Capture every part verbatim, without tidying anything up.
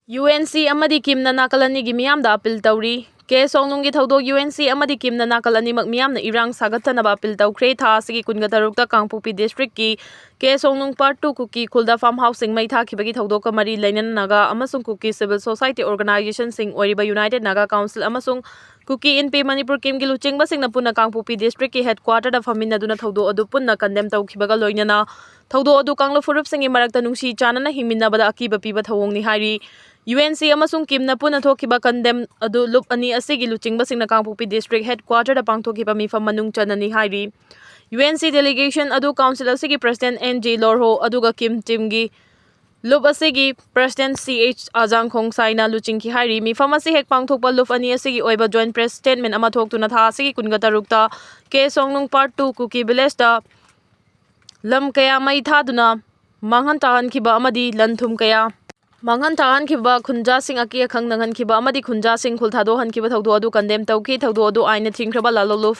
UNC ꯑꯃꯗꯤ ꯀꯤꯝꯅ ꯅꯥꯀꯜ ꯑꯅꯤꯒꯤ ꯃꯤꯌꯥꯝꯗ ꯑꯄꯤꯜ ꯇꯧꯔꯤ꯫ ꯀꯦ ꯁꯣꯡꯅꯨꯡꯒꯤ ꯊꯧꯗꯣꯛ UNC ꯑꯃꯗꯤ ꯀꯤꯝꯅ ꯅꯥꯀꯜ ꯑꯅꯤꯃꯛ ꯃꯤꯌꯥꯝꯅ ꯏꯔꯥꯡ ꯁꯥꯒꯠꯇꯅꯕ ꯑꯄꯤꯜ ꯇꯧꯈ꯭ꯔꯦ꯫ ꯊꯥ ꯑꯁꯤꯒꯤ ꯀꯨꯟꯒ ꯇꯔꯨꯛꯇ ꯀꯥꯡꯄꯣꯛꯄꯤ ꯗꯤꯁꯇ꯭ꯔꯤꯛꯀꯤ ꯀꯦ ꯁꯣꯡꯅꯨꯡ Part two ꯀꯨꯀꯤ ꯈꯨꯜꯗ ꯐꯥꯔꯝ ꯍꯥꯎꯁꯁꯤꯡ ꯃꯩ ꯊꯥꯈꯤꯕꯒꯤ ꯊꯧꯗꯣꯛꯀ ꯃꯔꯤ ꯂꯩꯅꯅ ꯅꯥꯒꯥ ꯑꯃꯁꯨꯡ ꯀꯨꯀꯤ ꯁꯤꯚꯤꯜ ꯁꯣꯁꯥꯏꯇꯤ ꯑꯣꯔꯒꯅꯥꯏꯖꯦꯁꯟꯁꯤꯡ ꯑꯣꯏꯔꯤꯕ United Naga Council ꯑꯃꯁꯨꯡ ꯀꯨꯀꯤ ꯏꯟꯄꯤ ꯃꯅꯤꯄꯨꯔ ꯀꯤꯝꯒꯤ ꯂꯨꯆꯤꯡꯕꯁꯤꯡꯅ ꯄꯨꯟꯅ ꯀꯥꯡꯄꯣꯛꯄꯤ ꯗꯤꯁꯇ꯭ꯔꯤꯛꯀꯤ ꯍꯦꯗꯀ꯭ꯋꯥꯇꯔꯗ ꯐꯝꯃꯤꯟꯅꯗꯨꯅ ꯊꯧꯗꯣꯛ ꯑꯗꯨ ꯄꯨꯟꯅ ꯀꯟꯗꯦꯝ ꯇꯧꯈꯤꯕꯒ ꯂꯣꯏꯅꯅ ꯊꯧꯗꯣꯛ ꯑꯗꯨ ꯀꯥꯡꯂꯨꯞ ꯐꯨꯔꯨꯞꯁꯤꯡꯒꯤ ꯃꯔꯛꯇ ꯅꯨꯡꯁꯤ ꯆꯥꯟꯅꯅ ꯍꯤꯡꯃꯤꯟꯅꯕꯗ ꯑꯀꯤꯕ ꯄꯤꯕ ꯊꯧꯑꯣꯡꯅꯤ ꯍꯥꯏꯔꯤ꯫ UNC ꯑꯃꯁꯨꯡ ꯀꯤꯝꯅ ꯄꯨꯟꯅ ꯊꯣꯛꯈꯤꯕ ꯀꯟꯗꯦꯝ ꯑꯗꯨ ꯂꯨꯞ ꯑꯅꯤ ꯑꯁꯤꯒꯤ ꯂꯨꯆꯤꯡꯕꯁꯤꯡꯅ ꯀꯥꯡꯄꯣꯛꯄꯤ ꯗꯤꯁꯇ꯭ꯔꯤꯛ ꯍꯦꯗꯀ꯭ꯋꯥꯇꯔꯗ ꯄꯥꯡꯊꯣꯛꯈꯤꯕ ꯃꯤꯐꯝ ꯃꯅꯨꯡ ꯆꯟꯅꯅꯤ ꯍꯥꯏꯔꯤ꯫ UNC ꯗꯦꯂꯤꯒꯦꯁꯟ ꯑꯗꯨ ꯀꯥꯎꯟꯁꯤꯜ ꯑꯁꯤꯒꯤ ꯄ꯭ꯔꯁꯤꯗꯦꯟ ꯑꯦꯟ ꯖꯦ ꯂꯣꯔꯍꯣ ꯑꯗꯨꯒ ꯀꯤꯝ ꯇꯤꯝꯒꯤ ꯂꯨꯞ ꯑꯁꯤꯒꯤ ꯄ꯭ꯔꯁꯤꯗꯦꯟ ꯁꯤ ꯑꯦꯆ ꯑꯖꯥꯡ ꯈꯣꯡꯁꯥꯏꯅ ꯂꯨꯆꯤꯡꯈꯤ ꯍꯥꯏꯔꯤ꯫ ꯃꯤꯐꯝ ꯑꯁꯤ ꯍꯦꯛ ꯄꯥꯡꯊꯣꯛꯄ ꯂꯨꯞ ꯑꯅꯤ ꯑꯁꯤꯒꯤ ꯑꯣꯏꯕ ꯖꯣꯏꯟ ꯄ꯭ꯔꯦꯁ ꯁ꯭ꯇꯦꯠꯃꯦꯟ ꯑꯃ ꯊꯣꯛꯇꯨꯅ ꯊꯥ ꯑꯁꯤꯒꯤ ꯀꯨꯟꯒ ꯇꯔꯨꯛꯇ ꯀꯦ ꯁꯣꯡꯅꯨꯡ Part two ꯀꯨꯀꯤ ꯚꯤꯂꯦꯖꯇ ꯂꯝ ꯀꯌꯥ ꯃꯩ ꯊꯥꯗꯨꯅ ꯃꯥꯡꯍꯟ ꯇꯥꯍꯟꯈꯤꯕ ꯑꯃꯗꯤ ꯂꯟ ꯊꯨꯝ ꯀꯌꯥ ꯃꯥꯡꯍꯟ ꯇꯥꯍꯟꯈꯤꯕ, ꯈꯨꯟꯖꯥꯁꯤꯡ ꯑꯀꯤ ꯑꯈꯪ ꯅꯪꯍꯟꯈꯤꯕ ꯑꯃꯗꯤ ꯈꯨꯟꯖꯥꯁꯤꯡ ꯈꯨꯜ ꯊꯥꯗꯣꯛꯍꯟꯈꯤꯕ ꯊꯧꯗꯣꯛ ꯑꯗꯨ ꯀꯟꯗꯦꯝ ꯇꯧꯈꯤ꯫ ꯊꯧꯗꯣꯛ ꯑꯗꯨ ꯑꯥꯏꯟꯅ ꯊꯤꯡꯈ꯭ꯔꯕ ꯂꯥꯂꯣꯂꯨꯞ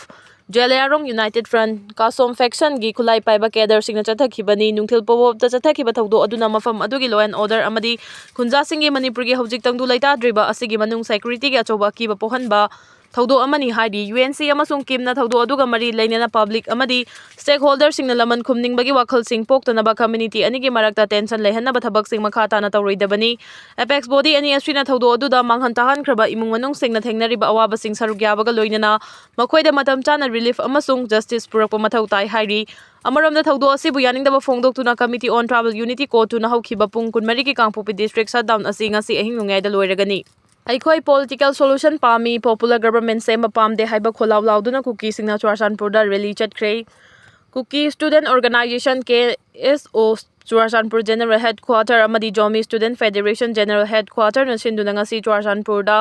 ꯖꯦꯂꯤꯌꯥꯔꯣꯡ ꯌꯨꯅꯥꯏꯇꯦꯗ ꯐ꯭ꯔꯟꯠ, ꯀꯥꯁꯣꯝ ꯐꯦꯛꯁꯟꯒꯤ ꯈꯨꯠꯂꯥꯏ ꯄꯥꯏꯕ ꯀꯦꯗꯔꯁꯤꯡꯅ ꯆꯠꯊꯈꯤꯕꯅꯤ꯫ ꯅꯨꯡꯊꯤꯜ ꯄꯣꯕꯣꯞꯇ ꯆꯠꯊꯈꯤꯕ ꯊꯧꯗꯣꯛ ꯑꯗꯨꯅ ꯃꯐꯝ ꯑꯗꯨꯒꯤ law and order ꯑꯃꯗꯤ ꯈꯨꯟꯖꯥꯁꯤꯡꯒꯤ ꯃꯅꯤꯄꯨꯔꯒꯤ ꯍꯧꯖꯤꯛ ꯇꯪꯗꯨ ꯂꯩꯇꯥꯗ꯭ꯔꯤꯕ ꯑꯁꯤꯒꯤ ꯃꯅꯨꯡ ꯁꯦꯀ꯭ꯌꯨꯔꯤꯇꯤꯒꯤ ꯑꯆꯧꯕ ꯑꯀꯤꯕ ꯄꯣꯛꯍꯟꯕ ꯊꯧꯗꯣꯛ ꯑꯃꯅꯤ ꯍꯥꯏꯔꯤ꯫ UNC ꯑꯃꯁꯨꯡ ꯀꯤꯝꯅ ꯊꯧꯗꯣꯛ ꯑꯗꯨꯒ ꯃꯔꯤ ꯂꯩꯅꯅ ꯄꯕ꯭ꯂꯤꯛ ꯑꯃꯗꯤ ꯁ꯭ꯇꯦꯛꯍꯣꯜꯗꯔꯁꯤꯡꯅ ꯂꯃꯟ ꯈꯨꯝꯅꯤꯡꯕꯒꯤ ꯋꯥꯈꯜꯁꯤꯡ ꯄꯣꯛꯇꯅꯕ ꯀꯝꯃ꯭ꯌꯨꯅꯤꯇꯤ ꯑꯅꯤꯒꯤ ꯃꯔꯛꯇ ꯇꯦꯟꯁꯟ ꯂꯩꯍꯟꯅꯕ ꯊꯕꯛꯁꯤꯡ ꯃꯈꯥ ꯇꯥꯅ ꯇꯧꯔꯣꯏꯗꯕꯅꯤ꯫ ꯑꯦꯄꯦꯛꯁ ꯕꯣꯗꯤ ꯑꯅꯤ ꯑꯁꯤꯅ ꯊꯧꯗꯣꯛ ꯑꯗꯨꯗ ꯃꯥꯡꯍꯟ ꯇꯥꯍꯟꯈ꯭ꯔꯕ ꯏꯃꯨꯡ ꯃꯅꯨꯡꯁꯤꯡꯅ ꯊꯦꯡꯅꯔꯤꯕ ꯑꯋꯥꯕꯁꯤꯡ ꯁꯔꯨꯛ ꯌꯥꯕꯒ ꯂꯣꯏꯅꯅ ꯃꯈꯣꯏꯗ ꯃꯇꯝ ꯆꯥꯅ ꯔꯤꯂꯤꯐ ꯑꯃꯁꯨꯡ ꯖꯁꯇꯤꯁ ꯄꯨꯔꯛꯄ ꯃꯊꯧ ꯇꯥꯏ ꯍꯥꯏꯔꯤ꯫ ꯑꯃꯔꯣꯝꯗ ꯊꯧꯗꯣꯛ ꯑꯁꯤꯕꯨ ꯌꯥꯅꯤꯡꯗꯕ ꯐꯣꯡꯗꯣꯛꯇꯨꯅ Committee on Tribal Unity ꯀꯣ ꯇꯨꯅ ꯍꯧꯈꯤꯕ ꯄꯨꯡ ꯀꯨꯟꯃꯔꯤꯒꯤ ꯀꯥꯡꯄꯣꯛꯄꯤ ꯗꯤꯁꯇ꯭ꯔꯤꯛ ꯁꯠꯗꯥꯎꯟ ꯑꯁꯤ ꯉꯁꯤ ꯑꯍꯤꯡ ꯅꯣꯡꯌꯥꯏꯗ ꯂꯣꯏꯔꯒꯅꯤ꯫ ꯑꯩꯈꯣꯏ ꯄꯣꯂꯤꯇꯤꯀꯦꯜ ꯁꯣꯂꯨꯁꯟ ꯄꯥꯝꯃꯤ, ꯄꯣꯄꯨꯂꯔ ꯒꯕꯔꯟꯃꯦꯟ ꯁꯦꯝꯕ ꯄꯥꯝꯗꯦ ꯍꯥꯏꯕ ꯈꯣꯜꯂꯥꯎ ꯂꯥꯎꯗꯨꯅ ꯀꯨꯀꯤꯁꯤꯡꯅ ꯆꯨꯔꯥꯆꯥꯟꯄꯨꯔꯗ ꯔꯦꯂꯤ ꯆꯠꯈ꯭ꯔꯦ꯫ ꯀꯨꯀꯤ ꯁ꯭ꯇꯨꯗꯦꯟꯠ ꯑꯣꯔꯒꯅꯥꯏꯖꯦꯁꯟ, ꯀꯦ ꯑꯦꯁ ꯑꯣ, ꯆꯨꯔꯥꯆꯥꯟꯄꯨꯔ ꯖꯦꯅꯔꯦꯜ ꯍꯦꯗꯀ꯭ꯋꯥꯇꯔ ꯑꯃꯗꯤ ꯖꯣꯃꯤ ꯁ꯭ꯇꯨꯗꯦꯟꯠ ꯐꯦꯗꯦꯔꯦꯁꯟ ꯖꯦꯅꯔꯦꯜ ꯍꯦꯗꯀ꯭ꯋꯥꯇꯔꯅ ꯁꯤꯟꯗꯨꯅ ꯉꯁꯤ ꯆꯨꯔꯥꯆꯥꯟꯄꯨꯔꯗ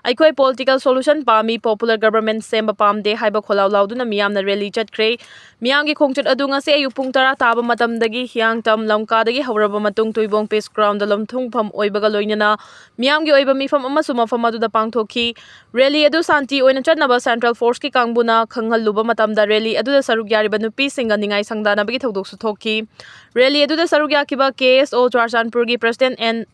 ꯑꯩꯈꯣꯏ ꯄꯣꯂꯤꯇꯤꯀꯦꯜ ꯁꯣꯂꯨꯁꯟ ꯄꯥꯝꯃꯤ, ꯄꯣꯄꯨꯂꯔ ꯒꯕꯔꯟꯃꯦꯟ ꯁꯦꯝꯕ ꯄꯥꯝꯗꯦ ꯍꯥꯏꯕ ꯈꯣꯜꯂꯥꯎ ꯂꯥꯎꯗꯨꯅ ꯃꯤꯌꯥꯝꯅ ꯔꯦꯂꯤ ꯆꯠꯈ꯭ꯔꯦ꯫ ꯃꯤꯌꯥꯝꯒꯤ ꯈꯣꯡꯆꯠ ꯑꯗꯨ ꯉꯁꯤ ꯑꯌꯨꯛ ꯄꯨꯡ ꯇꯔꯥ ꯇꯥꯕ ꯃꯇꯝꯗꯒꯤ ꯍꯤꯌꯥꯡꯇꯝ ꯂꯝꯀꯥꯗꯒꯤ ꯍꯧꯔꯕ ꯃꯇꯨꯡ ꯇꯨꯏꯕꯣꯡ ꯄꯤꯁ ꯒ꯭ꯔꯥꯎꯟꯗ ꯂꯝꯊꯨꯡꯐꯝ ꯑꯣꯏꯕꯒ ꯂꯣꯏꯅꯅ ꯃꯤꯌꯥꯝꯒꯤ ꯑꯣꯏꯕ ꯃꯤꯐꯝ ꯑꯃꯁꯨ ꯃꯐꯝ ꯑꯗꯨꯗ ꯄꯥꯡꯊꯣꯛꯈꯤ꯫ ꯔꯦꯂꯤ ꯑꯗꯨ ꯁꯥꯟꯇꯤ ꯑꯣꯏꯅ ꯆꯠꯅꯕ ꯁꯦꯟꯇ꯭ꯔꯦꯜ ꯐꯣꯔꯁꯀꯤ ꯀꯥꯡꯕꯨꯅ ꯈꯪꯍꯜꯂꯨꯕ ꯃꯇꯝꯗ ꯔꯦꯂꯤ ꯑꯗꯨꯗ ꯁꯔꯨꯛ ꯌꯥꯔꯤꯕ ꯅꯨꯄꯤꯁꯤꯡꯒ ꯅꯤꯡꯉꯥꯏ ꯁꯪꯗꯥꯅꯕꯒꯤ ꯊꯧꯗꯣꯛꯁꯨ ꯊꯣꯛꯈꯤ꯫ ꯔꯦꯂꯤ ꯑꯗꯨꯗ ꯁꯔꯨꯛ ꯌꯥꯈꯤꯕ ꯀꯦ ꯑꯦꯁ ꯑꯣ ꯆꯨꯔꯥꯆꯥꯟꯄꯨꯔꯒꯤ ꯄ꯭ꯔꯁꯤꯗꯦꯟꯠ ꯑꯦꯟ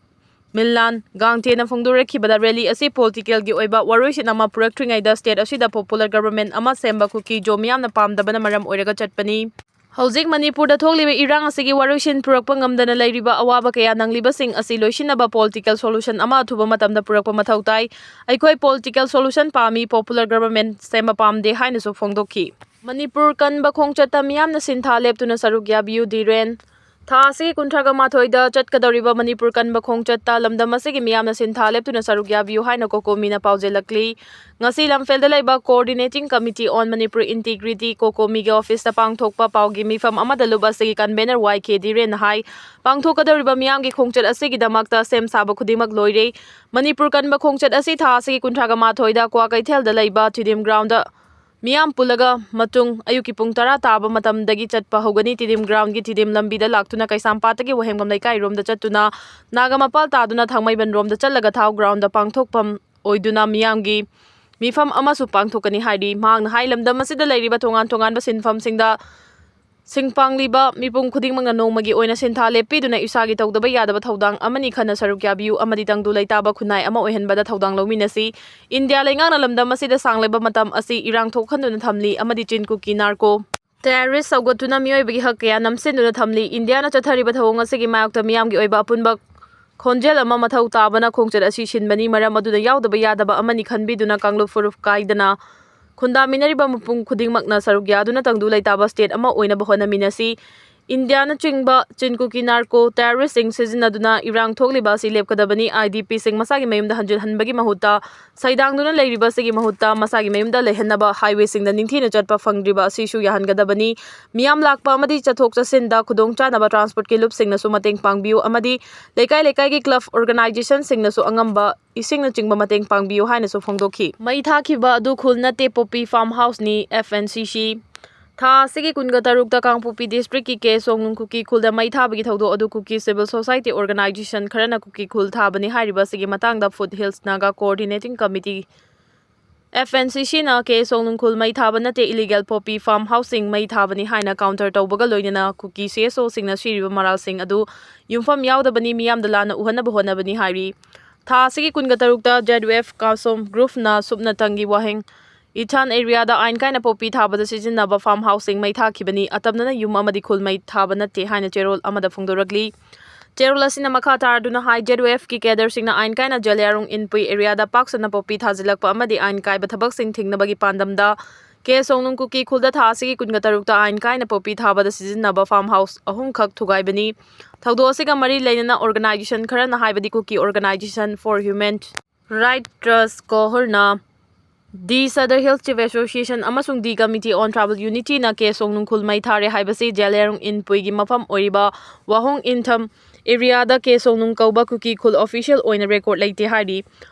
ꯃꯤꯂꯥꯟ ꯒꯥꯡꯊꯦꯅ ꯐꯣꯡꯗꯣꯔꯛꯈꯤꯕꯗ, rally ꯑꯁꯤ politicalꯒꯤ ꯑꯣꯏꯕ ꯋꯥꯔꯣꯏꯁꯤꯟ ꯑꯃ ꯄꯨꯔꯛꯇ꯭ꯔꯤꯉꯩꯗ state ꯑꯁꯤꯗ popular government ꯑꯃ ꯁꯦꯝꯕ ꯀꯨꯀꯤ ꯖꯣ ꯃꯤꯌꯥꯝꯅ ꯄꯥꯝꯗꯕꯅ ꯃꯔꯝ ꯑꯣꯏꯔꯒ ꯆꯠꯄꯅꯤ꯫ ꯍꯧꯖꯤꯛ ꯃꯅꯤꯄꯨꯔꯗ ꯊꯣꯛꯂꯤꯕ ꯏꯔꯥꯡ ꯑꯁꯤꯒꯤ ꯋꯥꯔꯣꯏꯁꯤꯟ ꯄꯨꯔꯛꯄ ꯉꯝꯗꯅ ꯂꯩꯔꯤꯕ ꯑꯋꯥꯕ ꯀꯌꯥ ꯅꯪꯂꯤꯕꯁꯤꯡ ꯑꯁꯤ ꯂꯣꯏꯁꯤꯟꯅꯕ political solution ꯑꯃ ꯑꯊꯨꯕ ꯃꯇꯝꯗ ꯄꯨꯔꯛꯄ ꯃꯊꯧ ꯇꯥꯏ꯫ ꯑꯩꯈꯣꯏ political solution ꯄꯥꯝꯃꯤ, popular government ꯁꯦꯝꯕ ꯄꯥꯝꯗꯦ ꯍꯥꯏꯅꯁꯨ ꯐꯣꯡꯗꯣꯛꯈꯤ꯫ ꯃꯅꯤꯄꯨꯔ ꯀꯟꯕ ꯈꯣꯡꯆꯠꯇ ꯃꯤꯌꯥꯝꯅ ꯁꯤꯟꯊꯥ ꯂꯦꯞꯇꯨꯅ ꯁꯔꯨꯛ ꯌꯥꯕꯤꯌꯨ, ꯙꯤꯔꯦꯟ꯫ ꯊꯥ ꯑꯁꯤꯒꯤ ꯀꯨꯟꯊ꯭ꯔꯥꯒ ꯃꯥꯊꯣꯏꯗ ꯆꯠꯀꯗꯧꯔꯤꯕ ꯃꯅꯤꯄꯨꯔ ꯀꯟꯕ ꯈꯣꯡꯆꯠꯇ ꯂꯝꯗꯝ ꯑꯁꯤꯒꯤ ꯃꯤꯌꯥꯝꯅ ꯁꯤꯟꯊꯥ ꯂꯦꯞꯇꯨꯅ ꯁꯔꯨꯛ ꯌꯥꯕꯤꯌꯨ ꯍꯥꯏꯅ ꯀꯣꯀꯣꯃꯤꯅ ꯄꯥꯎꯖꯦꯜꯂꯛꯂꯤ꯫ ꯉꯁꯤ ꯂꯝꯐꯦꯜꯗ ꯂꯩꯕ Coordinating Committee on Manipur Integrity, ꯀꯣꯀꯣꯃꯤꯒꯤ officeꯇ ꯄꯥꯡꯊꯣꯛꯄ ꯄꯥꯎꯒꯤ ꯃꯤꯐꯝ ꯑꯃꯗ ꯂꯨꯞ ꯑꯁꯤꯒꯤ convener ꯋꯥꯏ ꯀꯦ ꯙꯤꯔꯦꯟꯅ ꯍꯥꯏ, ꯄꯥꯡꯊꯣꯛꯀꯗꯧꯔꯤꯕ ꯃꯤꯌꯥꯝꯒꯤ ꯈꯣꯡꯆꯠ ꯑꯁꯤꯒꯤꯗꯃꯛꯇ ꯁꯦꯝ ꯁꯥꯕ ꯈꯨꯗꯤꯡꯃꯛ ꯂꯣꯏꯔꯦ꯫ ꯃꯅꯤꯄꯨꯔ ꯀꯟꯕ ꯈꯣꯡꯆꯠ ꯑꯁꯤ ꯊꯥ ꯑꯁꯤꯒꯤ ꯀꯨꯟꯊ꯭ꯔꯥꯒ ꯃꯥꯊꯣꯏꯗ ꯀ꯭ꯋꯥꯀꯩꯊꯦꯜꯗ ꯂꯩꯕ ꯇꯤꯗꯤꯝ groundꯗ ꯃꯤꯌꯥꯝ ꯄꯨꯜꯂꯒ ꯃꯇꯨꯡ ꯑꯌꯨꯛꯀꯤ ꯄꯨꯡ ꯇꯔꯥ ꯇꯥꯕ ꯃꯇꯝꯗꯒꯤ ꯆꯠꯄ ꯍꯧꯒꯅꯤ꯫ ꯇꯤꯗꯤꯝ groundꯒꯤ ꯇꯤꯗꯤꯝ ꯂꯝꯕꯤꯗ ꯂꯥꯛꯇꯨꯅ ꯀꯩꯁꯥꯝꯄꯥꯠꯇꯒꯤ ꯋꯥꯍꯦꯡꯕꯝ ꯂꯩꯀꯥꯏꯔꯣꯝꯗ ꯆꯠꯇꯨꯅ ꯅꯥꯒꯥꯃꯄꯥꯜ ꯇꯥꯗꯨꯅ ꯊꯥꯡꯃꯩꯕꯟꯔꯣꯝꯗ ꯆꯠꯂꯒ ꯊꯥꯎ groundꯗ ꯄꯥꯡꯊꯣꯛꯐꯝ ꯑꯣꯏꯗꯨꯅ ꯃꯤꯌꯥꯝꯒꯤ ꯃꯤꯐꯝ ꯑꯃꯁꯨ ꯄꯥꯡꯊꯣꯛꯀꯅꯤ ꯍꯥꯏꯔꯤ꯫ ꯃꯍꯥꯛꯅ ꯍꯥꯏ, ꯂꯝꯗꯝ ꯑꯁꯤꯗ ꯂꯩꯔꯤꯕ ꯇꯣꯉꯥꯟ ꯇꯣꯉꯥꯟꯕ ꯁꯤꯟꯐꯝꯁꯤꯡꯗ ꯁꯤꯡ ꯄꯥꯡꯂꯤꯕ ꯃꯤꯄꯨꯝ ꯈꯨꯗꯤꯡꯃꯛꯅ ꯅꯣꯡꯃꯒꯤ ꯑꯣꯏꯅ ꯁꯤꯟꯊꯥ ꯂꯦꯞꯄꯤꯗꯨꯅ ꯏꯁꯥꯒꯤ ꯇꯧꯗꯕ ꯌꯥꯗꯕ ꯊꯧꯗꯥꯡ ꯑꯃꯅꯤ ꯈꯟꯅ ꯁꯔꯨꯛ ꯌꯥꯕꯤꯌꯨ ꯑꯃꯗꯤ ꯇꯪꯗꯨ ꯂꯩꯇꯥꯕ ꯈꯨꯟꯅꯥꯏ ꯑꯃ ꯑꯣꯏꯍꯟꯕꯗ ꯊꯧꯗꯥꯡ ꯂꯧꯃꯤꯟꯅꯁꯤ꯫ ꯏꯟꯗꯤꯌꯥ ꯂꯩꯉꯥꯛꯅ ꯂꯝꯗꯝ ꯑꯁꯤꯗ ꯁꯥꯡꯂꯕ ꯃꯇꯝ ꯑꯁꯤ ꯏꯔꯥꯡ ꯊꯣꯛꯍꯟꯗꯨꯅ ꯊꯝꯂꯤ ꯑꯃꯗꯤ ꯆꯤꯟ ꯀꯨꯀꯤ narco terrorist ꯁꯧꯒꯠꯇꯨꯅ ꯃꯤꯑꯣꯏꯕꯒꯤ ꯍꯛ ꯀꯌꯥ ꯅꯝꯁꯤꯟꯗꯨꯅ ꯊꯝꯂꯤ꯫ ꯏꯟꯗꯤꯌꯥꯅ ꯆꯠꯊꯔꯤꯕ ꯊꯧꯑꯣꯡ ꯑꯁꯤꯒꯤ ꯃꯥꯌꯣꯛꯇ ꯃꯤꯌꯥꯝꯒꯤ ꯑꯣꯏꯕ ꯑꯄꯨꯟꯕ ꯈꯣꯟꯖꯦꯜ ꯑꯃ ꯃꯊꯧ ꯇꯥꯕꯅ ꯈꯣꯡꯆꯠ ꯑꯁꯤ ꯁꯤꯟꯕꯅꯤ꯫ ꯃꯔꯝ ꯑꯗꯨꯅ ꯌꯥꯎꯗꯕ ꯌꯥꯗꯕ ꯑꯃꯅꯤ ꯈꯟꯕꯤꯗꯨꯅ ꯀꯥꯡꯂꯨꯞ ꯐꯨꯔꯨꯞ ꯀꯥꯏꯗꯅ ꯈꯨꯟꯗꯥꯃꯤꯟꯅꯔꯤꯕ ꯃꯤꯄꯨꯝ ꯈꯨꯗꯤꯡꯃꯛꯅ ꯁꯔꯨꯛ ꯌꯥꯗꯨꯅ ꯇꯪꯗꯨ ꯂꯩꯇꯥꯕ state ꯑꯃ ꯑꯣꯏꯅꯕ ꯍꯣꯠꯅꯃꯤꯟꯅꯁꯤ꯫ ꯏꯟꯗꯤꯌꯥꯅꯆꯤꯡꯕ ꯆꯤꯟ ꯀꯨꯀꯤ narco terroristꯁꯤꯡ ꯁꯤꯖꯤꯟꯅꯗꯨꯅ ꯏꯔꯥꯡ ꯊꯣꯛꯂꯤꯕ ꯑꯁꯤ ꯂꯦꯞꯀꯗꯕꯅꯤ꯫ IDPꯁꯤꯡ ꯃꯁꯥꯒꯤ ꯃꯌꯨꯝꯗ ꯍꯟꯖꯤꯟꯍꯟꯕꯒꯤ ꯃꯍꯨꯠꯇ ꯁꯩꯗꯥꯡꯗꯨꯅ ꯂꯩꯔꯤꯕꯁꯤꯒꯤ ꯃꯍꯨꯠꯇ ꯃꯁꯥꯒꯤ ꯃꯌꯨꯝꯗ ꯂꯩꯍꯟꯅꯕ highwayꯁꯤꯡꯗ ꯅꯤꯡꯊꯤꯅ ꯆꯠꯄ ꯐꯪꯗ꯭ꯔꯤꯕ ꯑꯁꯤꯁꯨ ꯌꯥꯍꯟꯒꯗꯕꯅꯤ꯫ ꯃꯤꯌꯥꯝ ꯂꯥꯛꯄ ꯑꯃꯗꯤ ꯆꯠꯊꯣꯛ ꯆꯠꯁꯤꯟꯗ ꯈꯨꯗꯣꯡꯆꯥꯅꯕ transportꯀꯤ ꯂꯨꯞꯁꯤꯡꯅꯁꯨ ꯃꯇꯦꯡ ꯄꯥꯡꯕꯤꯌꯨ ꯑꯃꯗꯤ ꯂꯩꯀꯥꯏ ꯂꯩꯀꯥꯏꯒꯤ club organizationꯁꯤꯡꯅꯁꯨ ꯑꯉꯝꯕ ꯏꯁꯤꯡꯅꯆꯤꯡꯕ ꯃꯇꯦꯡ ꯄꯥꯡꯕꯤꯌꯨ ꯍꯥꯏꯅꯁꯨ ꯐꯣꯡꯗꯣꯛꯈꯤ꯫ ꯃꯩ ꯊꯥꯈꯤꯕ ꯑꯗꯨ ꯈꯨꯜ ꯅꯠꯇꯦ, ꯄꯣꯄꯤ farm houseꯅꯤ, FNCC꯫ ꯊꯥ ꯑꯁꯤꯒꯤ ꯀꯨꯟꯒ ꯇꯔꯨꯛꯇ ꯀꯥꯡꯄꯣꯛꯄꯤ districtꯀꯤ ꯀꯦ ꯁꯣꯡꯅꯨꯡ ꯀꯨꯀꯤ ꯈꯨꯜꯗ ꯃꯩ ꯊꯥꯕꯒꯤ ꯊꯧꯗꯣꯛ ꯑꯗꯨ ꯀꯨꯀꯤ civil society organization ꯈꯔꯅ ꯀꯨꯀꯤ ꯈꯨꯜ ꯊꯥꯕꯅꯤ ꯍꯥꯏꯔꯤꯕ ꯑꯁꯤꯒꯤ ꯃꯇꯥꯡꯗ Foothills Naga Coordinating Committee F N C ꯁꯤꯅ ꯀꯦ ꯁꯣꯡꯅꯨꯡꯈꯨꯜ ꯃꯩ ꯊꯥꯕ ꯅꯠꯇꯦ, ꯏꯂꯤꯒꯦꯜ ꯄꯣꯄꯤ ꯐꯥꯔꯝ ꯍꯥꯎꯁꯁꯤꯡ ꯃꯩ ꯊꯥꯕꯅꯤ ꯍꯥꯏꯅ ꯀꯥꯎꯟꯇꯔ ꯇꯧꯕꯒ ꯂꯣꯏꯅꯅ ꯀꯨꯀꯤ ꯁꯤ ꯑꯦꯁ ꯑꯣꯁꯤꯡꯅ ꯁꯤꯔꯤꯕ ꯃꯔꯥꯜꯁꯤꯡ ꯑꯗꯨ ꯌꯨꯝꯐꯝ ꯌꯥꯎꯗꯕꯅꯤ, ꯃꯤꯌꯥꯝꯗ ꯂꯥꯟꯅ ꯎꯍꯟꯅꯕ ꯍꯣꯠꯅꯕꯅꯤ ꯍꯥꯏꯔꯤ꯫ ꯊꯥ ꯑꯁꯤꯒꯤ ꯀꯨꯟꯒ ꯇꯔꯨꯛꯇ ꯖꯦꯗ ꯌꯨ ꯑꯦꯐ ꯀꯥꯁꯣꯝ ꯒ꯭ꯔꯨꯞꯅ ꯁꯨꯞꯅꯇꯪꯒꯤ ꯋꯥꯍꯦꯡ ꯏꯊꯥꯟ ꯑꯦꯔꯤꯌꯥꯗ ꯑꯥꯏꯟ ꯀꯥꯏꯅ ꯄꯣꯄꯤ ꯊꯥꯕꯗ ꯁꯤꯖꯤꯟꯅꯕ ꯐꯥꯔꯝ ꯍꯥꯎꯁꯁꯤꯡ ꯃꯩ ꯊꯥꯈꯤꯕꯅꯤ꯫ ꯑꯇꯝꯅꯅ ꯌꯨꯝ ꯑꯃꯗꯤ ꯈꯨꯜ ꯃꯩ ꯊꯥꯕ ꯅꯠꯇꯦ ꯍꯥꯏꯅ ꯆꯦꯔꯣꯜ ꯑꯃꯗ ꯐꯣꯡꯗꯣꯔꯛꯂꯤ꯫ ꯆꯦꯔꯣꯜ ꯑꯁꯤꯅ ꯃꯈꯥ ꯇꯥꯔꯗꯨꯅ ꯍꯥꯏ, ꯖꯦꯗ ꯌꯨ ꯑꯦꯐꯀꯤ ꯀꯦꯗꯔꯁꯤꯡꯅ ꯑꯥꯏꯟ ꯀꯥꯏꯅ ꯖꯦꯂꯤꯌꯥꯡꯔꯣꯡ ꯏꯟꯄꯨꯏ ꯑꯦꯔꯤꯌꯥꯗ ꯄꯥꯛ ꯁꯟꯅ ꯄꯣꯄꯤ ꯊꯥꯖꯤꯜꯂꯛꯄ ꯑꯃꯗꯤ ꯑꯥꯏꯟ ꯀꯥꯏꯕ ꯊꯕꯛꯁꯤꯡ ꯊꯤꯡꯅꯕꯒꯤ ꯄꯥꯟꯗꯝꯗ ꯀꯦ ꯁꯣꯡꯅꯨꯡ ꯀꯨꯀꯤ ꯈꯨꯜꯗ ꯊꯥ ꯑꯁꯤꯒꯤ ꯀꯨꯟꯒ ꯇꯔꯨꯛꯇ ꯑꯥꯏꯟ ꯀꯥꯏꯅ ꯄꯣꯄꯤ ꯊꯥꯕꯗ ꯁꯤꯖꯤꯟꯅꯕ ꯐꯥꯔꯝ ꯍꯥꯎꯁ ꯑꯍꯨꯝꯈꯛ ꯊꯨꯒꯥꯏꯕꯅꯤ꯫ ꯊꯧꯗꯣꯛ ꯑꯁꯤꯒ ꯃꯔꯤ ꯂꯩꯅꯅ ꯑꯣꯔꯒꯅꯥꯏꯖꯦꯁꯟ ꯈꯔꯅ ꯍꯥꯏꯕꯗꯤ ꯀꯨꯀꯤ ꯑꯣꯔꯒꯅꯥꯏꯖꯦꯁꯟ ꯐꯣꯔ ꯍ꯭ꯌꯨꯃꯦꯟ ꯔꯥꯏꯠ ꯇ꯭ꯔꯁ, ꯀꯣꯍꯔꯅ, ꯗꯤ ꯁꯗꯔ ꯍꯤꯜꯁ ꯆꯤꯐ ꯑꯦꯁꯣꯁꯤꯌꯦꯁꯟ ꯑꯃꯁꯨꯡ ꯗꯤ ꯀꯃꯤꯇꯤ ꯑꯣꯟ ꯇ꯭ꯔꯥꯏꯕꯦꯜ ꯌꯨꯅꯤꯇꯤꯅ ꯀꯦ ꯁꯣꯡꯅꯨꯡꯈꯨꯜ ꯃꯩ ꯊꯥꯔꯦ ꯍꯥꯏꯕꯁꯤ ꯖꯦꯂꯤꯌꯥꯡꯔꯣꯡ ꯏꯟꯄꯨꯏꯒꯤ ꯃꯐꯝ ꯑꯣꯏꯔꯤꯕ ꯋꯥꯍꯣꯡ ꯏꯟꯊꯝ ꯑꯦꯔꯤꯌꯥꯗ ꯀꯦ ꯁꯣꯡꯅꯨꯡ ꯀꯧꯕ ꯀꯨꯀꯤ ꯈꯨꯜ ꯑꯣꯐꯤꯁꯤꯌꯦꯜ ꯑꯣꯏꯅ ꯔꯦꯀꯣꯔꯗ ꯂꯩꯇꯦ ꯍꯥꯏꯔꯤ꯫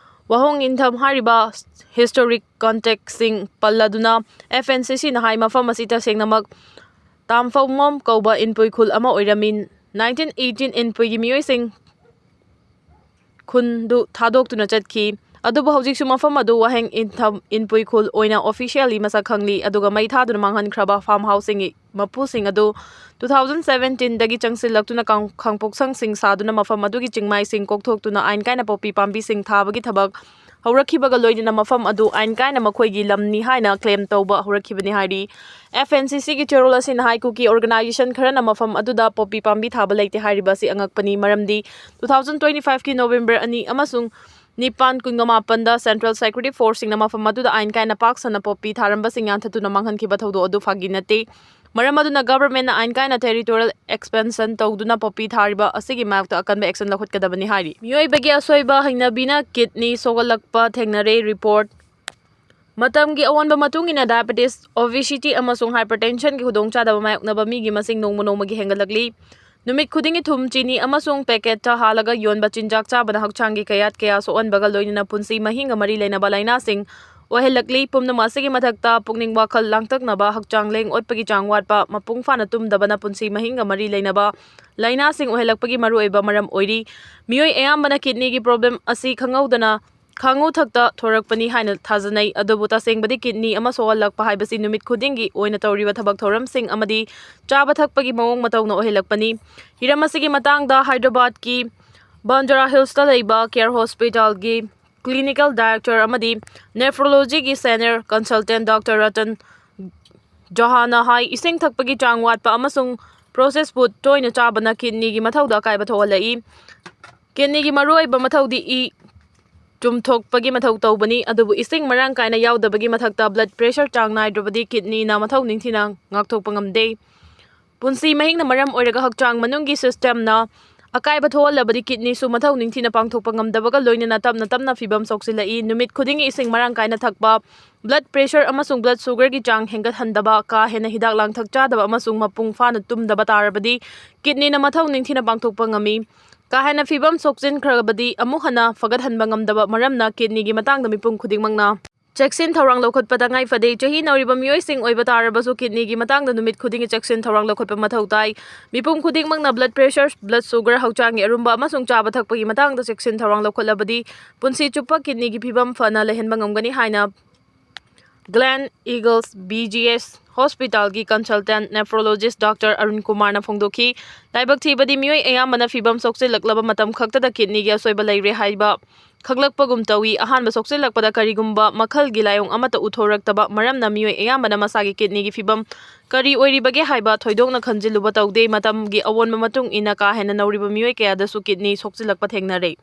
ꯋꯥꯍꯣꯡ ꯏꯟꯊꯝ ꯍꯥꯏꯔꯤꯕ ꯍꯤꯁꯇꯣꯔꯤꯛ ꯀꯟꯇꯦꯛꯁꯤꯡ ꯄꯜꯂꯗꯨꯅ ꯑꯦꯐ ꯑꯦꯟ ꯁꯤ ꯁꯤꯅ ꯍꯥꯏ, ꯃꯐꯝ ꯑꯁꯤ ꯇꯁꯦꯡꯅꯃꯛ ꯇꯥꯝꯐꯧꯃꯣꯝ ꯀꯧꯕ ꯏꯟꯄꯨꯏ ꯈꯨꯜ ꯑꯃ ꯑꯣꯏꯔꯝꯃꯤ꯫ ꯅꯥꯏꯟꯇꯤꯟ ꯑꯩꯠꯇꯤꯟ ꯏꯟꯄꯨꯏꯒꯤ ꯃꯤꯑꯣꯏꯁꯤꯡ ꯈꯨꯟꯗꯨ ꯊꯥꯗꯣꯛꯇꯨꯅ ꯆꯠꯈꯤ꯫ ꯑꯗꯨꯕꯨ ꯍꯧꯖꯤꯛꯁꯨ ꯃꯐꯝ ꯑꯗꯨ ꯋꯥꯍꯦꯡ ꯏꯟꯊꯝ ꯏꯟꯄꯨꯏ ꯈꯨꯜ ꯑꯣꯏꯅ ꯑꯣꯐꯤꯁꯤꯌꯦꯜꯂꯤ ꯃꯁꯛ ꯈꯪꯂꯤ, ꯑꯗꯨꯒ ꯃꯩ ꯊꯥꯗꯨꯅ ꯃꯥꯡꯍꯟꯈ꯭ꯔꯕ ꯐꯥꯔꯝ ꯍꯥꯎꯁꯁꯤꯡꯒꯤ ꯃꯄꯨꯁꯤꯡ ꯑꯗꯨ ꯇꯨ ꯊꯥꯎꯖꯟ ꯁꯕꯦꯟꯇꯤꯟꯗꯒꯤ ꯆꯪꯁꯤꯜꯂꯛꯇꯨꯅ ꯀꯥꯡ-, ꯈꯥꯡꯄꯣꯛꯁꯪꯁꯤꯡ ꯁꯥꯗꯨꯅ ꯃꯐꯝ ꯑꯗꯨꯒꯤ ꯆꯤꯡꯃꯥꯏꯁꯤꯡ ꯀꯣꯛꯊꯣꯛꯇꯨꯅ ꯑꯥꯏꯟ ꯀꯥꯏꯅ ꯄꯣꯄꯤ ꯄꯥꯝꯕꯤꯁꯤꯡ ꯊꯥꯕꯒꯤ ꯊꯕꯛ ꯍꯧꯔꯛꯈꯤꯕꯒ ꯂꯣꯏꯅꯅ ꯃꯐꯝ ꯑꯗꯨ ꯑꯥꯏꯟ ꯀꯥꯏꯅ ꯃꯈꯣꯏꯒꯤ ꯂꯝꯅꯤ ꯍꯥꯏꯅ ꯀ꯭ꯂꯦꯝ ꯇꯧꯕ ꯍꯧꯔꯛꯈꯤꯕꯅꯤ ꯍꯥꯏꯔꯤ꯫ ꯑꯦꯐ ꯑꯦꯟ ꯁꯤ ꯁꯤꯒꯤ ꯆꯦꯔꯣꯜ ꯑꯁꯤꯅ ꯍꯥꯏ, ꯀꯨꯀꯤ ꯑꯣꯔꯒꯅꯥꯏꯖꯦꯁꯟ ꯈꯔꯅ ꯃꯐꯝ ꯑꯗꯨꯗ ꯄꯣꯄꯤ ꯄꯥꯝꯕꯤ ꯊꯥꯕ ꯂꯩꯇꯦ ꯍꯥꯏꯔꯤꯕ ꯑꯁꯤ ꯑꯉꯛꯄꯅꯤ, ꯃꯔꯝꯗꯤ ꯇꯨ ꯊꯥꯎꯖꯟ ꯇ꯭ꯋꯦꯟꯇꯤ ꯐꯥꯏꯚꯀꯤ ꯅꯣꯕꯦꯝꯕꯔ ꯑꯅꯤ ꯑꯃꯁꯨꯡ ꯅꯤꯄꯥꯟ ꯀꯨꯟꯒ ꯃꯥꯄꯟꯗ ꯁꯦꯟꯇ꯭ꯔꯦꯜ ꯁꯦꯀ꯭ꯌꯨꯔꯤꯇꯤ ꯐꯣꯔꯁꯁꯤꯡꯅ ꯃꯐꯝ ꯑꯗꯨꯗ ꯑꯥꯏꯟ ꯀꯥꯏꯅ ꯄꯥꯛ ꯁꯟꯅ ꯄꯣꯄꯤ ꯊꯥꯔꯝꯕꯁꯤꯡ ꯌꯥꯟꯊꯠꯇꯨꯅ ꯃꯥꯡꯍꯟꯈꯤꯕ ꯊꯧꯗꯣꯛ ꯑꯗꯨ ꯐꯥꯒꯤ ꯅꯠꯇꯦ꯫ ꯃꯔꯝ ꯑꯗꯨꯅ ꯒꯚꯔꯟꯃꯦꯟꯠꯅ ꯑꯥꯏꯟ ꯀꯥꯏꯅ ꯇꯦꯔꯤꯇꯣꯔꯤꯌꯦꯜ ꯑꯦꯛꯁꯄꯦꯟꯁꯟ ꯇꯧꯗꯨꯅ ꯄꯣꯄꯤ ꯊꯥꯔꯤꯕ ꯑꯁꯤꯒꯤ ꯃꯥꯌꯣꯛꯇ ꯑꯀꯟꯕ ꯑꯦꯛꯁꯟ ꯂꯧꯈꯠꯀꯗꯕꯅꯤ ꯍꯥꯏꯔꯤ꯫ ꯃꯤꯑꯣꯏꯕꯒꯤ ꯑꯁꯣꯏꯕ ꯍꯩꯅꯕꯤꯅ ꯀꯤꯗꯅꯤ ꯁꯣꯛꯍꯜꯂꯛꯄ ꯊꯦꯡꯅꯔꯦ꯫ ꯔꯤꯄꯣꯔꯠ꯫ ꯃꯇꯝꯒꯤ ꯑꯑꯣꯟꯕ ꯃꯇꯨꯡ ꯏꯟꯅ ꯗꯥꯏꯕꯦꯇꯤꯁ, ꯑꯣꯕꯦꯁꯤꯇꯤ ꯑꯃꯁꯨꯡ ꯍꯥꯏꯄꯔꯇꯦꯟꯁꯟꯒꯤ ꯈꯨꯗꯣꯡꯆꯥꯗꯕ ꯃꯥꯌꯣꯛꯅꯕ ꯃꯤꯒꯤ ꯃꯁꯤꯡ ꯅꯣꯡꯃ ꯅꯣꯡꯃꯒꯤ ꯍꯦꯟꯒꯠꯂꯛꯂꯤ꯫ ꯅꯨꯃꯤꯠ ꯈꯨꯗꯤꯡꯒꯤ ꯊꯨꯝ, ꯆꯤꯅꯤ ꯑꯃꯁꯨꯡ ꯄꯦꯀꯦꯠꯇ ꯍꯥꯜꯂꯒ ꯌꯣꯟꯕ ꯆꯤꯟꯖꯥꯛ ꯆꯥꯕꯅ ꯍꯛꯆꯥꯡꯒꯤ ꯀꯌꯥꯠ ꯀꯌꯥ ꯁꯣꯛꯍꯟꯕꯒ ꯂꯣꯏꯅꯅ ꯄꯨꯟꯁꯤ ꯃꯍꯤꯡꯒ ꯃꯔꯤ ꯂꯩꯅꯕ ꯂꯥꯏꯅꯥꯁꯤꯡ ꯑꯣꯏꯍꯜꯂꯛꯂꯤ꯫ ꯄꯨꯝꯅꯃꯛ ꯑꯁꯤꯒꯤ ꯃꯊꯛꯇ ꯄꯨꯛꯅꯤꯡ ꯋꯥꯈꯜ ꯂꯥꯡꯇꯛꯅꯕ, ꯍꯛꯆꯥꯡ ꯂꯦꯡ ꯑꯣꯠꯄꯒꯤ ꯆꯥꯡ ꯋꯥꯠꯄ, ꯃꯄꯨꯡ ꯐꯥꯅ ꯇꯨꯝꯗꯕꯅ ꯄꯨꯟꯁꯤ ꯃꯍꯤꯡꯒ ꯃꯔꯤ ꯂꯩꯅꯕ ꯂꯥꯏꯅꯥꯁꯤꯡ ꯑꯣꯏꯍꯜꯂꯛꯄꯒꯤ ꯃꯔꯨꯑꯣꯏꯕ ꯃꯔꯝ ꯑꯣꯏꯔꯤ꯫ ꯃꯤꯑꯣꯏ ꯑꯌꯥꯝꯕꯅ ꯀꯤꯗꯅꯤꯒꯤ ꯄ꯭ꯔꯣꯕ꯭ꯂꯦꯝ ꯑꯁꯤ ꯈꯪꯍꯧꯗꯅ ꯈꯥꯉꯨ ꯊꯛꯇ ꯊꯣꯔꯛꯄꯅꯤ ꯍꯥꯏꯅ ꯊꯥꯖꯅꯩ꯫ ꯑꯗꯨꯕꯨ ꯇꯁꯦꯡꯕꯗꯤ ꯀꯤꯗꯅꯤ ꯑꯃ ꯁꯣꯛꯍꯜꯂꯛꯄ ꯍꯥꯏꯕꯁꯤ ꯅꯨꯃꯤꯠ ꯈꯨꯗꯤꯡꯒꯤ ꯑꯣꯏꯅ ꯇꯧꯔꯤꯕ ꯊꯕꯛ ꯊꯧꯔꯝꯁꯤꯡ ꯑꯃꯗꯤ ꯆꯥꯕ ꯊꯛꯄꯒꯤ ꯃꯑꯣꯡ ꯃꯇꯧꯅ ꯑꯣꯏꯍꯜꯂꯛꯄꯅꯤ꯫ ꯍꯤꯔꯝ ꯑꯁꯤꯒꯤ ꯃꯇꯥꯡꯗ ꯍꯥꯏꯗ꯭ꯔꯕꯥꯗꯀꯤ ꯕꯟꯖꯥꯔꯥ ꯍꯤꯜꯁꯇ ꯂꯩꯕ ꯀꯦꯌꯔ ꯍꯣꯁꯄꯤꯇꯥꯜꯒꯤ ꯀ꯭ꯂꯤꯅꯤꯀꯦꯜ ꯗꯥꯏꯔꯦꯛꯇꯔ ꯑꯃꯗꯤ ꯅꯦꯐ꯭ꯔꯣꯂꯣꯖꯤꯒꯤ ꯁꯦꯅꯤꯌꯔ ꯀꯟꯁꯜꯇꯦꯟ ꯗꯣꯛꯇꯔ ꯔꯇꯟ ꯖꯣꯍꯥꯅ ꯍꯥꯏ, ꯏꯁꯤꯡ ꯊꯛꯄꯒꯤ ꯆꯥꯡ ꯋꯥꯠꯄ ꯑꯃꯁꯨꯡ ꯄ꯭ꯔꯣꯁꯦꯁ ꯐꯨꯗ ꯇꯣꯏꯅ ꯆꯥꯕꯅ ꯀꯤꯗꯅꯤꯒꯤ ꯃꯊꯧꯗ ꯑꯀꯥꯏꯕ ꯊꯣꯛꯍꯜꯂꯛꯏ꯫ ꯀꯤꯗꯅꯤꯒꯤ ꯃꯔꯨꯑꯣꯏꯕ ꯃꯊꯧꯗꯤ ꯏ ꯆꯨꯝꯊꯣꯛꯄꯒꯤ ꯃꯊꯧ ꯇꯧꯕꯅꯤ, ꯑꯗꯨꯕꯨ ꯏꯁꯤꯡ ꯃꯔꯥꯡ ꯀꯥꯏꯅ ꯌꯥꯎꯗꯕꯒꯤ ꯃꯊꯛꯇ ꯕ꯭ꯂꯗ ꯄ꯭ꯔꯦꯁꯔ ꯆꯥꯡ ꯅꯥꯏꯗ꯭ꯔꯕꯗꯤ ꯀꯤꯗꯅꯤꯅ ꯃꯊꯧ ꯅꯤꯡꯊꯤꯅ ꯉꯥꯛꯊꯣꯛꯄ ꯉꯝꯗꯦ꯫ ꯄꯨꯟꯁꯤ ꯃꯍꯤꯡꯅ ꯃꯔꯝ ꯑꯣꯏꯔꯒ ꯍꯛꯆꯥꯡ ꯃꯅꯨꯡꯒꯤ ꯁꯤꯁꯇꯦꯝꯅ ꯑꯀꯥꯏꯕ ꯊꯣꯛꯍꯜꯂꯕꯗꯤ ꯀꯤꯗꯅꯤꯁꯨ ꯃꯊꯧ ꯅꯤꯡꯊꯤꯅ ꯄꯥꯡꯊꯣꯛꯄ ꯉꯝꯗꯕꯒ ꯂꯣꯏꯅꯅ ꯇꯞꯅ ꯇꯞꯅ ꯐꯤꯕꯝ ꯁꯣꯛꯆꯤꯜꯂꯛꯏ꯫ ꯅꯨꯃꯤꯠ ꯈꯨꯗꯤꯡꯒꯤ ꯏꯁꯤꯡ ꯃꯔꯥꯡ ꯀꯥꯏꯅ ꯊꯛꯄ, ꯕ꯭ꯂꯗ ꯄ꯭ꯔꯦꯁꯔ ꯑꯃꯁꯨꯡ ꯕ꯭ꯂꯗ ꯁꯨꯒꯔꯒꯤ ꯆꯥꯡ ꯍꯦꯟꯒꯠꯍꯟꯗꯕ, ꯀꯥ ꯍꯦꯟꯅ ꯍꯤꯗꯥꯛ ꯂꯥꯡꯊꯛ ꯆꯥꯗꯕ ꯑꯃꯁꯨꯡ ꯃꯄꯨꯡ ꯐꯥꯅ ꯇꯨꯝꯗꯕ ꯇꯥꯔꯕꯗꯤ ꯀꯤꯗꯅꯤꯅ ꯃꯊꯧ ꯅꯤꯡꯊꯤꯅ ꯄꯥꯡꯊꯣꯛꯄ ꯉꯝꯃꯤ꯫ ꯀꯥ ꯍꯦꯟꯅ ꯐꯤꯕꯝ ꯁꯣꯛꯆꯤꯟꯈ꯭ꯔꯕꯗꯤ ꯑꯃꯨꯛ ꯍꯟꯅ ꯐꯒꯠꯍꯟꯕ ꯉꯝꯗꯕ ꯃꯔꯝꯅ ꯀꯤꯗꯅꯤꯒꯤ ꯃꯇꯥꯡꯗ ꯃꯤꯄꯨꯝ ꯈꯨꯗꯤꯡꯃꯛꯅ ꯆꯦꯛꯁꯤꯟ ꯊꯧꯔꯥꯡ ꯂꯧꯈꯠꯄ ꯇꯉꯥꯏ ꯐꯗꯦ꯫ ꯆꯍꯤ ꯅꯧꯔꯤꯕ ꯃꯤꯑꯣꯏꯁꯤꯡ ꯑꯣꯏꯕ ꯇꯥꯔꯕꯁꯨ ꯀꯤꯗꯅꯤꯒꯤ ꯃꯇꯥꯡꯗ ꯅꯨꯃꯤꯠ ꯈꯨꯗꯤꯡꯒꯤ ꯆꯦꯛꯁꯤꯟ ꯊꯧꯔꯥꯡ ꯂꯧꯈꯠꯄ ꯃꯊꯧ ꯇꯥꯏ꯫ ꯃꯤꯄꯨꯝ ꯈꯨꯗꯤꯡꯃꯛꯅ ꯕ꯭ꯂꯗ ꯄ꯭ꯔꯦꯁꯔ, ꯕ꯭ꯂꯗ ꯁꯨꯒꯔ, ꯍꯛꯆꯥꯡꯒꯤ ꯑꯔꯨꯝꯕ ꯑꯃꯁꯨꯡ ꯆꯥꯕ ꯊꯛꯄꯒꯤ ꯃꯇꯥꯡꯗ ꯆꯦꯛꯁꯤꯟ ꯊꯧꯔꯥꯡ ꯂꯧꯈꯠꯂꯕꯗꯤ ꯄꯨꯟꯁꯤ ꯆꯨꯞꯄ ꯀꯤꯗꯅꯤꯒꯤ ꯐꯤꯕꯝ ꯐꯅ ꯂꯩꯍꯟꯕ ꯉꯝꯒꯅꯤ ꯍꯥꯏꯅ ꯒ꯭ꯂꯦꯟ ꯏꯒꯜꯁ ꯕꯤ ꯖꯤ ꯑꯦꯁ ꯍꯣꯁꯄꯤꯇꯥꯜꯒꯤ ꯀꯟꯁꯜꯇꯦꯟ ꯅꯦꯐ꯭ꯔꯣꯂꯣꯖꯤꯁ ꯗꯣꯛꯇꯔ ꯑꯔꯨꯟ ꯀꯨꯃꯥꯔꯅ ꯐꯣꯡꯗꯣꯛꯈꯤ꯫ ꯂꯥꯏꯕꯛ ꯊꯤꯕꯗꯤ ꯃꯤꯑꯣꯏ ꯑꯌꯥꯝꯕꯅ ꯐꯤꯕꯝ ꯁꯣꯛꯆꯤꯜꯂꯛꯂꯕ ꯃꯇꯝ ꯈꯛꯇꯗ ꯀꯤꯗꯅꯤꯒꯤ ꯑꯁꯣꯏꯕ ꯂꯩꯔꯦ ꯍꯥꯏꯕ ꯈꯪꯂꯛꯄꯒꯨꯝ ꯇꯧꯏ꯫ ꯑꯍꯥꯟꯕ ꯁꯣꯛꯆꯤꯜꯂꯛꯄꯗ ꯀꯔꯤꯒꯨꯝꯕ ꯃꯈꯜꯒꯤ ꯂꯥꯏꯑꯣꯡ ꯑꯃꯠꯇ ꯎꯊꯣꯔꯛꯇꯕ ꯃꯔꯝꯅ ꯃꯤꯑꯣꯏ ꯑꯌꯥꯝꯕꯅ ꯃꯁꯥꯒꯤ ꯀꯤꯗꯅꯤꯒꯤ ꯐꯤꯕꯝ ꯀꯔꯤ ꯑꯣꯏꯔꯤꯕꯒꯦ ꯍꯥꯏꯕ ꯊꯣꯏꯗꯣꯛꯅ ꯈꯟꯖꯤꯜꯂꯨꯕ ꯇꯧꯗꯦ꯫ ꯃꯇꯝꯒꯤ ꯑꯑꯣꯟꯕ ꯃꯇꯨꯡ ꯏꯟꯅ ꯀꯥ ꯍꯦꯟꯅ ꯅꯧꯔꯤꯕ ꯃꯤꯑꯣꯏ ꯀꯌꯥꯗꯁꯨ ꯀꯤꯗꯅꯤ ꯁꯣꯛꯆꯤꯜꯂꯛꯄ ꯊꯦꯡꯅꯔꯦ꯫